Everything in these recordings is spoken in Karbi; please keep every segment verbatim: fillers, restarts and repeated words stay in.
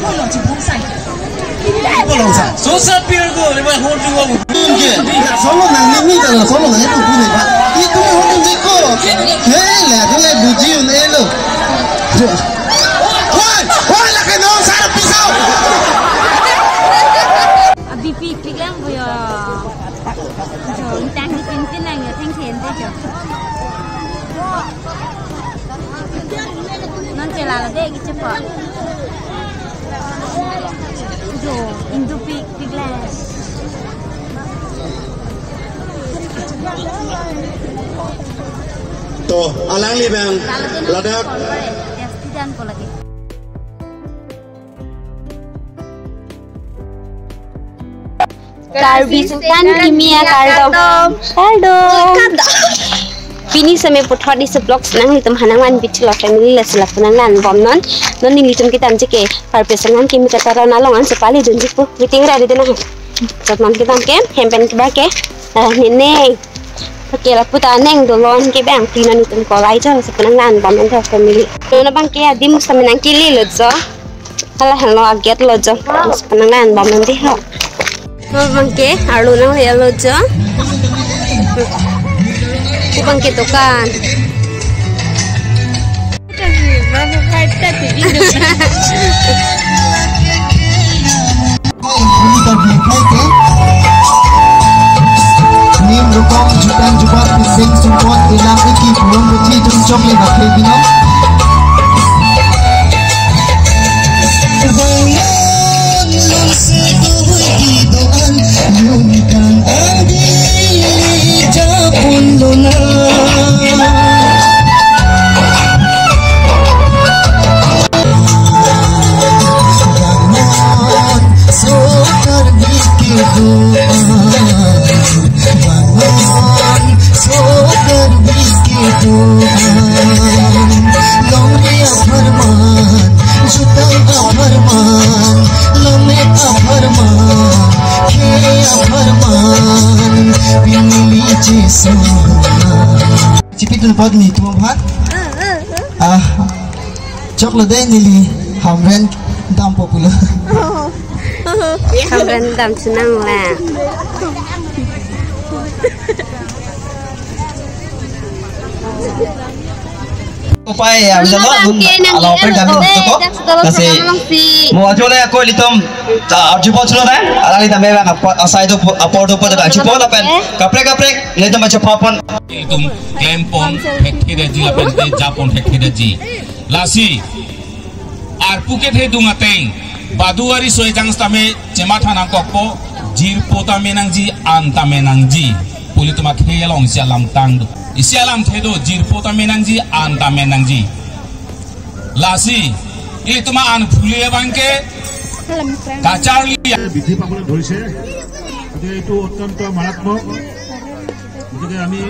Polong sa. Polong sa. Sosa pirgo, lima hon juga. Oke. Solo nang ni, ni tala solo nang itu punya, Pak. Itu hon juga. He, le, le buji un elo. Woi, woi, lagi nong sa pisau. Abi pi klik lang bu yo. Jo, intang di tintin lang yo, ting tin de jo. Non chelala de kichepo. Jo, indu pi, pi glass. To, alangli abang, ladak. Yes, tidak ko lagi. Karbi Sungtan kimi akardom. Kardom. Pini seme puthot isi vlogs nanglitum aphan nangvan bithi lo family, lasi lapu nangvanbom non. Non nelitum kethan cheke parpesang an kimi kataron along an sepali dunji pu. Meeting ready dena. Chot non kethan ke, hem pen keba ke. Ah, nene. Oke, lapu ta neng dolon ke bang, pini nelitum kolai jo, lapu nangvanbom non family. Non abang ke adim seme nangkele lo jo. Hala helo aget lo jo. Penang lan bom nanti ho. Bang ke arlo nangle lo jo. Ku bang ke dukan. Nim rukong jutan jubat pising sumpot ilam iki pulung buci jungcok le bakle bino. Chipit dun pot ni tu aphan. Ah, choklo dei neli Hamren dam popular. Hamren dam chenam la. Upai ya, bisa lo, bang ke nang alo ikan pen kami lo, untuk kok. Dak sudah lo. Kasi, sekarang si. Mo ajo le ako ilitum, ta, arju pot sudah, eh? Alangli tame bang, apa, asai do, apor do pot dak arju pot lapen. Eh? Kaprek, kaprek, ilitum baca papon. Ilitum klempon, hek hek daji lapen, te japon hek hek daji. Lasi, arpu kethe dung ateng, badu ari soi jang sitame, chematha nangkokpo, jirpo tame nangji, an tame nangji. Pu ilitum akhei along isi alam tang do. Isi alamthe do, jirpo tame nangji, an tame nangji. Lasi, ilitum an phule abang ke, kacharli. বৃদ্ধি পাবলৈ ধৰিছে। গতিকে এইটো অত্যন্ত মাৰাত্মক। গতিকে আমি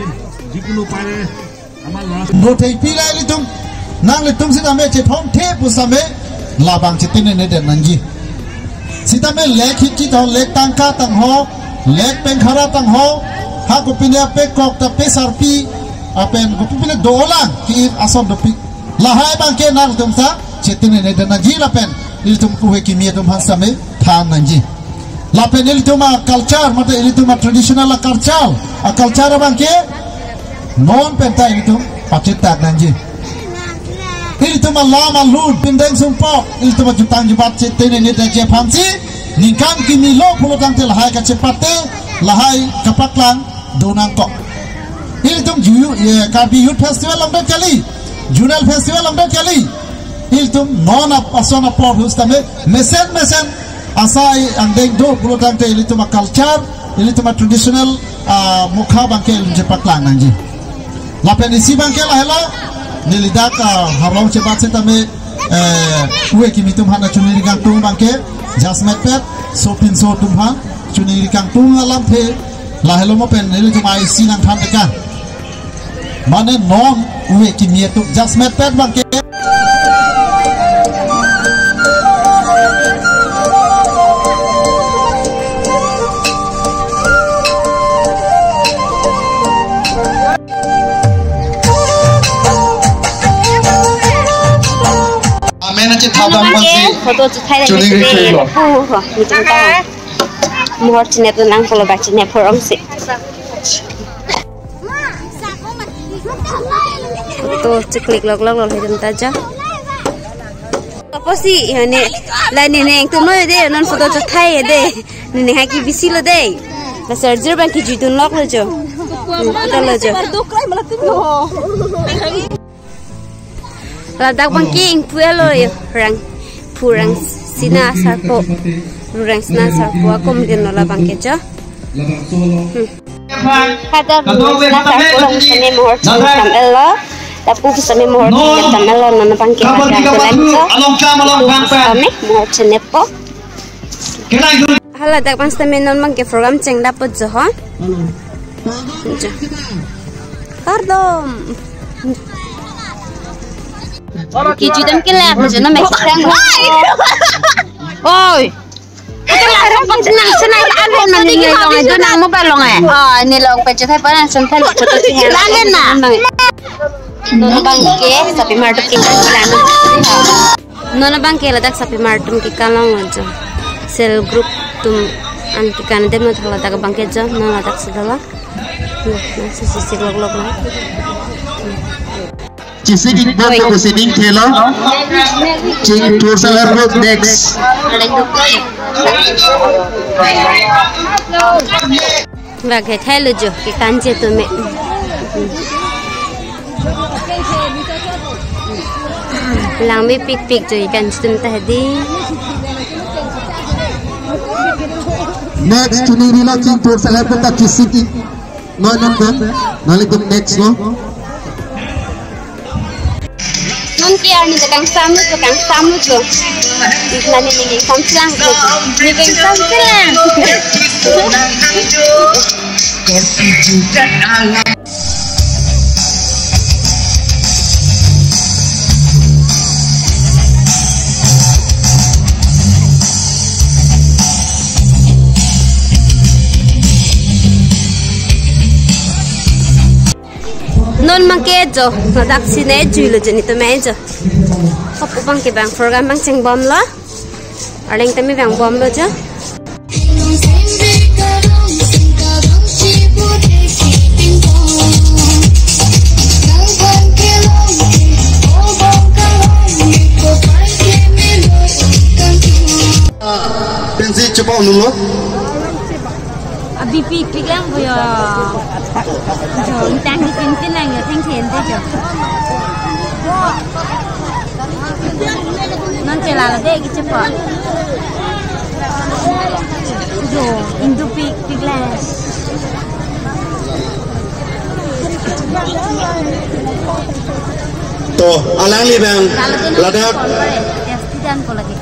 যিকোনো উপায়েৰে আমাৰ ল'ৰা No thei pila ilitum, nanglitum sitame chethom the pu sitame, labang chetinene den nangji. Sitame lek hiki tang ho, lek tangka tang ho, lek pengkhara tang ho, ha kopine pekok ta pesarpi, apen kopine dolang ki ason dopik. Lahai abang ke nangtum ta chetinene den nangji lapen ilitum kove kimi atum aphan sitame than nangji. Lapen ilitum a-culture, mate ilitum a-traditional a-culture, a-culture abang ke non pen ta ilitum pachethak nangji. Ilitum alam alun pindeng sumpok, ilitum ajutang jubat chetinene den nangji aphansi, ningkan kimi lo pulo tangte lahai kachepate, lahai kapaklang do nangkok. Ilitum ju-, ye, Karbi Youth Festival longdet kali, Zonal Festival longdet kali. Ilitum non ap-, ason apor hu sitame, mesen mesen asai angdeng do pulo tangte ilitum a-culture, ilitum a-traditional, ah, mukha abang ke ilitum chepaklang nangji. Lapen isi abang ke lahelo, neli dak, ah, harlong chebat sitame, eh, kove kimi atum aphan choningri kangtung abang ke, jasemet pet, sopinso atum aphan choningri kangtung alamthe, lahelo mo pen nelitum isi nangthan tekang. Mane non kove kimi atum jasemet pet abang ke. Amen ache tha Photo chethai le choningri de, thelo. Lapu ho, nitum ta mohor chenep nang, polo ba chenep horong si. Photo cheklik lok lok lo, nitum ta jo. Kaposi, ya ne, la ne neng tum lo de, non photo chethai de. Ne neng hai ke bisi lo de. La serjir bang ke judun lok lo jo. Hmm, ta lo jo. Ladak bang ke ingpu lo yo, rang, phu rang sina sarpo, rang sina sarpo akom din lo labang ke jo. Hmm. Kada rang sina sarpo along sene mohor chenep tam-et lo, lapu sene mohor chenep tam-et lo, non bang ke kada rang jo. Sene mohor chenep po. Hala dak bang sitame non bang ke program chengdap po jo ho. Jo. Kardom. Kejudam ke lak jo, non mek sang. Oi. Ito la rong pa chenang chenang alo na ni long, ito nang mobile long eh. Ah, ni long pa chethai pa nang chethai lo photo chethai. Lagi na. Non bang ke sapi mar atum ke kan lang. Non bang ke ladak sapi mar atum ke kalong ajo. Self group atum an ke kan dem, ladak bang ke jo, non ladak si dala. Nang si si si lok lok na. Chesik ik bom ko sining thelo. Chingthur self group next. Bang ke thelo jo, ke kan je tu me. Langme pikpik jo ikan chitum ta hedi. Next, choningri lo Chingthur self group ta chesik ik. Non non non. Nangli tum next lo. Non ke arni ta kangsam lo, kangsam lo jo. Nani ni kangsam selang jo. Ni kangsam selang. Non bang ke jo, ladak sine jui lo jo nitum me jo. Hapu bang ke bang program bang chengbom lo. Arleng tame bang bom lo jo. Pensi chepau nung lo. Abi pi pi lang bo yo. Jo, intang ni tin tin lang yo, tin tin de jo. Non ke la la de ke chepau. Jo, indu pi pi lang. To, alangli bang, ladak. Yes, tidak ko lagi.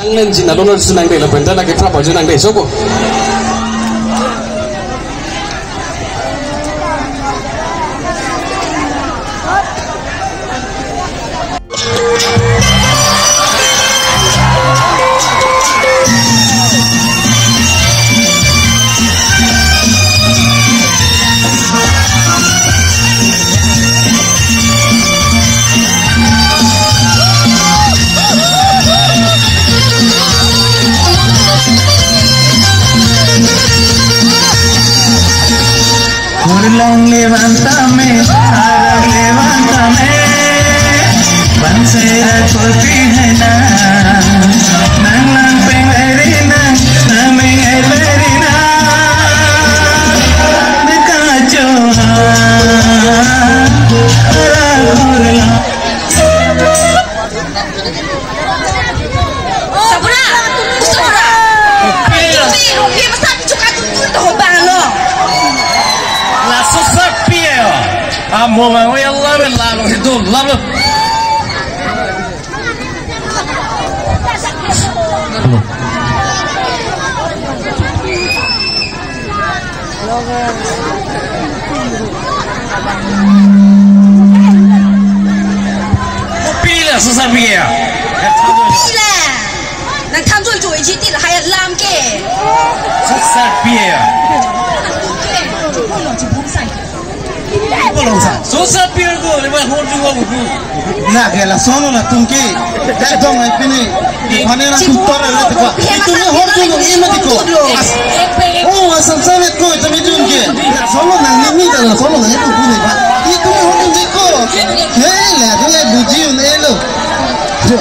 Nang nen jin alon alon si nangde lapen ta nangkeprap ajo nangde sopo. Kurlong levantame, arak levantame, bansera kurpi hai na, nang lang peng eri nang, nameng eri na, dekacho ha, arak kurlong. Mo ma, oi, Allah, men lalo, itu, lalo. Pila susar pi ya? Pila. Nang thanjoi joi ji ti lahai alam ke. Susar pi ya? Susar pi ko, lima hor juga buku. Na ke lason lo na tungki. Dak dong ai pini. Mane na kutor na tiko. Itu ni hor tu nung ima tiko. As. Oh, asam samet ko itu mi tungki. Lason lo nang ni mi ta lason lo nang itu puni ba. Itu ni hor tu tiko. He, la tu le buji un elo. Jo.